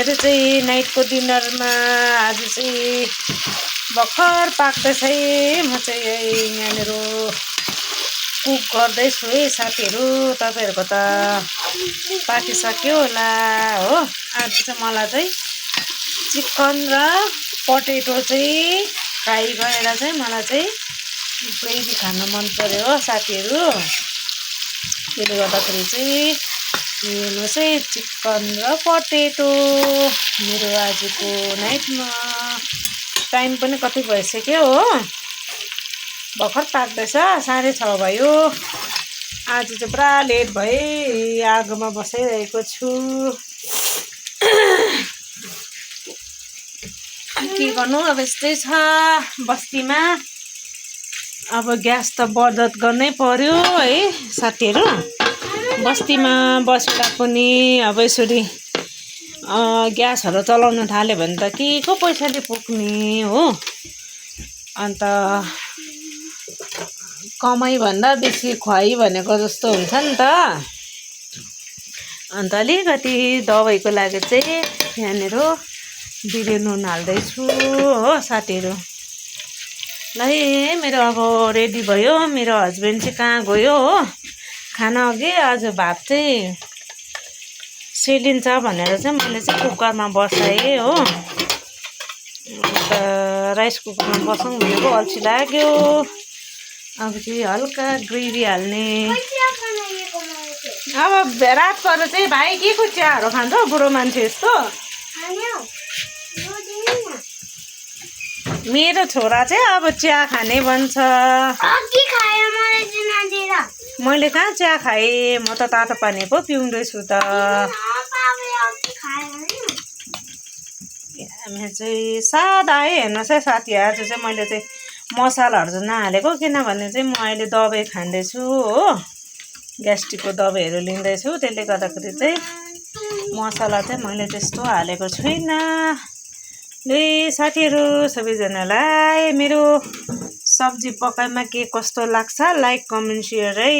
मेरो चाहिँ नाइटको डिनरमा आज चाहिँ भर्खर पाक्दैछ है। म चाहिँ यहाँनिर कुक गर्दैछु है साथीहरू। तपाईँहरूको त पाकिसक्यो होला हो। आज चाहिँ मलाई चाहिँ चिकन र पटेटो चाहिँ फ्राई गरेर चाहिँ मलाई चाहिँ ग्रेभी खान मन पर्यो हो साथीहरू। त्यसले गर्दाखेरि चाहिँ हेर्नुहोस् है, चिकन र पटेटो मेरो आजको नाइटमा। टाइम पनि कति भइसक्यो हो, भर्खर पाक्दैछ, 6:30 भयो। आज चाहिँ पुरा लेट भए आगोमा बसाइरहेको छु। के गर्नु, अब यस्तै छ बस्तीमा। अब ग्यास त बचत गर्नै पर्यो है साथीहरू। बस्तीमा बस्दा पनि अब यसरी ग्यासहरू चलाउन थाल्यो भने त के को पैसाले पुग्ने हो। अन्त कमाइभन्दा बेसी खुवाइ भनेको जस्तो हुन्छ नि त। अन्त अलिकति दबाईको लागि चाहिँ यहाँनिर बिरे नुन हाल्दैछु हो साथीहरू। ल है, मेरो अब रेडी भयो। मेरो हस्बेन्ड चाहिँ कहाँ गयो हो। खाना अघि आज भात चाहिँ सेलिन्छ भनेर चाहिँ मैले चाहिँ कुकरमा बसाएँ हो। अन्त राइस कुकरमा बसाउँ भनेको अल्छी लाग्यो। अब चाहिँ हल्का ग्रेभी हाल्ने। अब रात परेर चाहिँ भाइ के को चियाहरू खान्छ हौ बुढो मान्छे यस्तो। मेरो छोरा चाहिँ अब चिया खाने भन्छ। मैले कहाँ चिया खाएँ, म त तातो पानी पो पिउँदैछु त। हामी चाहिँ सादा है। हेर्नुहोस् है साथी, आज चाहिँ मैले चाहिँ मसालाहरू चाहिँ नहालेको, किनभने चाहिँ म अहिले दबाई खाँदैछु हो। ग्यास्ट्रिकको दबाईहरू लिँदैछु, त्यसले गर्दाखेरि चाहिँ मसाला चाहिँ मैले त्यस्तो हालेको छुइनँ। ल साथीहरू, सबैजनालाई मेरो सब्जी पकाइमा के कस्तो लाग्छ लाइक कमेन्ट सेयर है।